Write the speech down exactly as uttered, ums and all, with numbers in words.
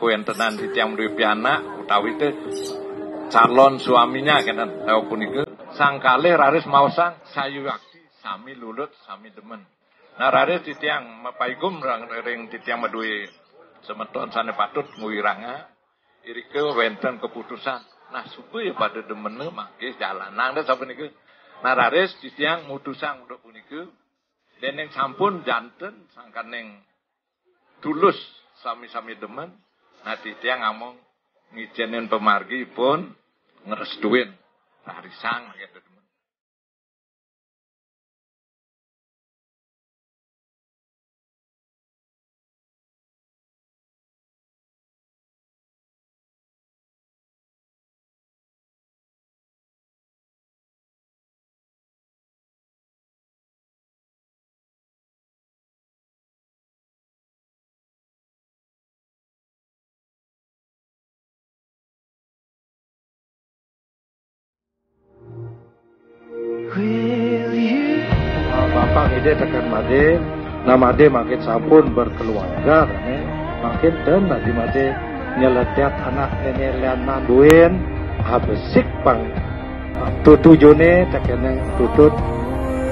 Kuéntenan titiang madué pianak utawi té calon suaminya kénten. Sapunika sang kalih raris maosang sayuakti sami lulut, sami demen. Nah, raris titiang mapaigum ring, ring titiang madué semeton sané patut ngwiranga, irika wénten keputusan. Nah, supaya pada demena mangké jalanang dah sapunika. Nah, raris titiang mutusang unduk punika, déning sampun janten sangkaning tulus sami-sami demen. Nah, titiang amung ngijinin pamargi pun ngrestuin. Rarisang mangké demen. Bapak ngidih teken madé, nah madé mangkin sampun berkeluarga, kan, ya. Mangkin ten madé madé nyeledet anak néné lianan buin, habesik pang tutujuné tekeneng tutut